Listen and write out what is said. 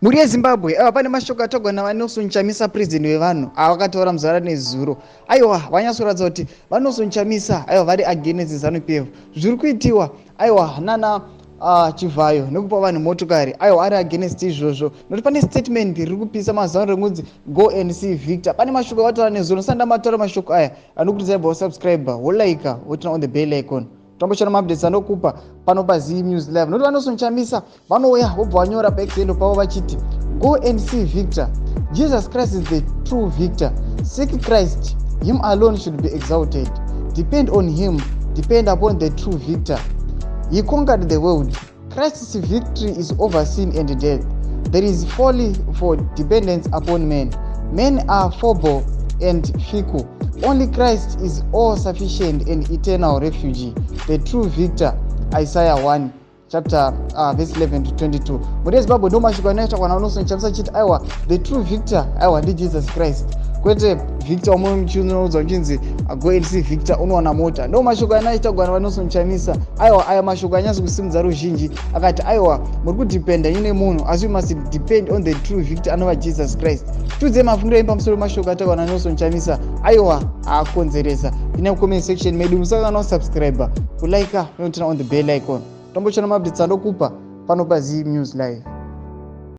Mhuri yeZimbabwe, aiwa, pane mashoko atagwa naVaNelson Chamisa, president wevanhu, avakataura muzara nezuro. Aiwa, vanyatsoratidza kuti VaNelson Chamisa, aiwa, vari against ZANU PF, zviri kuitiwa, aiwa, nana Chivhayo nekupa vanhu motokari. Aiwa, ari against izvozvo nokuti pane statement riri kupisa mazano rekunzi "Go and see Victor". Pane mashoko avataura nezuro. Ndisati ndamataura mashoko aya, anokurudzai bva usubscribe, wolike, woturn on the bell icon, tomboshana maupdates anokupa pano paZ News Live. Nokuti VaNelson Chamisa vanouya vobva vanyora paEx handle pavo vachiti, "Go and see Victor. Jesus Christ is the true victor. Seek Christ. Him alone should be exalted. Depend on him. Depend upon the true victor. He conquered the world. Christ's victory is over sin and death. There is folly for dependence upon men. Men are fallible and fickle. Only Christ is all sufficient and eternal refuge, the true victor." Isaiah 1 chapter verse 11 to 22. Mhuri yeZimbabwe, ndo mashoko anoita kwana VaNelson Chamisa chiti, aiwa, the true victor, aiwa, ndiJesus Christ, kwete Victor wamunoudza uchinzi, "Go and see Victor, unowana mota." Ndo mashoko anoita kwana VaNelson Chamisa. Aiwa, aya mashoko anyatsi kusimudza ruzhinji. Akati, aiwa, muri kudependa ine munhu, asi you must depend on the true victor, anova Jesus Christ. Tiudzei mafungiro enyu pamusoro pemashoko ataurwa naNelson Chamisa. Aiwa, akonzeresa ine comment section medu. Musakana usubscribe, kulike, noturn on the bell icon, tombochana maupdates andokupa pano paZ News Live.